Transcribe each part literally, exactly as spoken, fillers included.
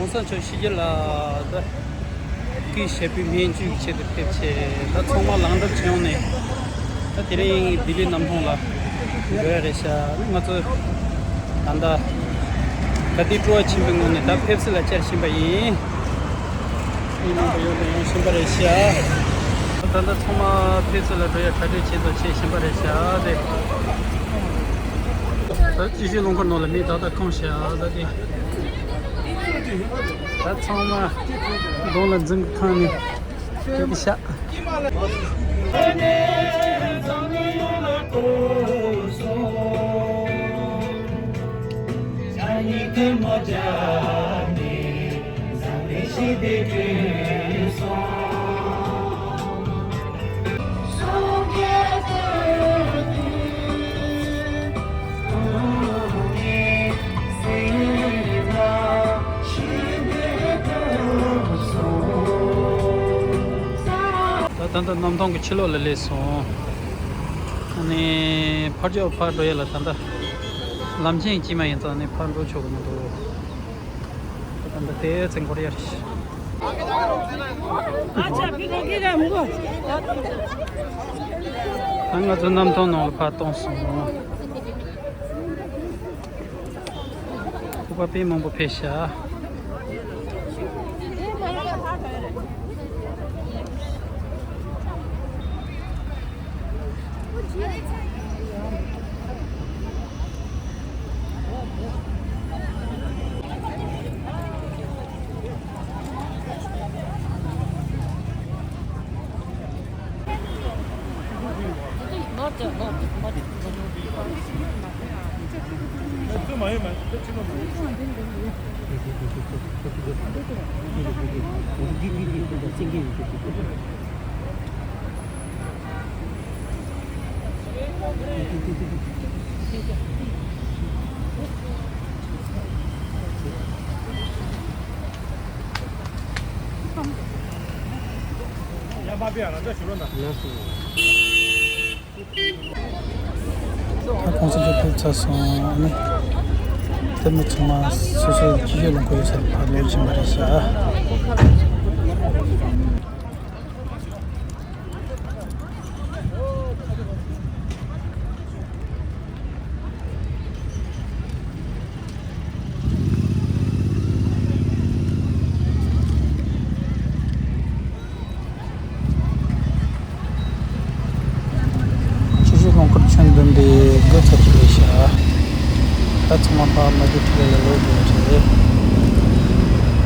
གོང་ས་མཆོག་ཕྱི་རྒྱལ་ལ་ད་སྐུའི་ཞབས་པུས་སྨན་བཅོས་ཀྱི་ཆེད་དུ་ཕེབས་ཆེད་ད་ཚང་མ་ལངས་གྲབས་བྱས་ཡོང་ནས། ད་དེ་རིང་ལྡི་ལི་གནམ་ཐང་ལ་འགྲོ་ཡ་རེད་ཤག་ང་ཚོ་ད་ལྟ་ག་དུས་སྤྲོ་བ་ཆེན་པོའི་ངང་ནས་ད་ཕེབས་བསུ་ལ་བཅར་བཞིན་པ་ཡིན། མི་མང་པོ་ཡོང་ནས་ཡོང་བཞིན་པ་རེད་ཤག་ད་ལྟ་ཚང་མ་ཕེབས་བསུ་ལ་འགྲོ་ཡ་གྲ་སྒྲིག་བྱེད་དང་བྱེད་བཞིན་པ་རེད་ཤག་དེ། ད་སྤྱི་སྤྱོད་རླངས་འཁོར་ནང་ལ་མི་ད་ལྟ་ཁེངས་ཤག་ད་དེ། ད་ཚང་མ་གདོང་ལ་འཛུམ་གྱིས་ཁེངས་ནས་སྐྱོད་ཀྱི་ཤག་ད་ད་ལྟ་གནམ་ཐང་གི་ཕྱི་ལོགས་ལ་སླེབས་སོང་། ཨ་ནི་ཕར་ཕྱོགས་ཕར་འགྲོ་ཡ་ལ་ད་ལྟ་ལམ་ཆེན་དཀྱིལ་མ་ཡིན་ཙང་ནི་ཕར་འགྲོ་ཆོག་གི་མི་འདུག་ད་ལྟ་དེ་ཚེ་འགོར་ཡ་རེད། ད་ང་ཚོ་གནམ་ཐང་ནང་ལ་ཕར་གཏོང་སོང་། ཁོ་པ་དཔེ་མང་པོ་ཕེབས་ཤག་ད་གོང་ས་མཆོག་ཕེབས་ཚར་སོང་། ཨ་ནི་དེ་མི་ཚང་མ་སོ་སོའི་སྤྱི་སྤྱོད་རླངས་འཁོར་ཡོད་སར་ཕར་ལོག་བཞིན་པ་རེད་ཤག་ཆུ་བཞི་རླངས་འཁོར་ཁྱོན་བསྡོམས་པས་དགུ་ཙམ་ཅིག་སླེབས་ཤག་ད་ཚང་མ་ཕར་མ་གི་ཁྲི་ལ་ལོག་དགོས་རེད།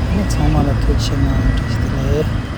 ཨ་ནི་ཚང་མ་ལ་ཐུགས་རྗེ་ཆེ་གནང་། བཀྲ་ཤིས་བདེ་ལེགས།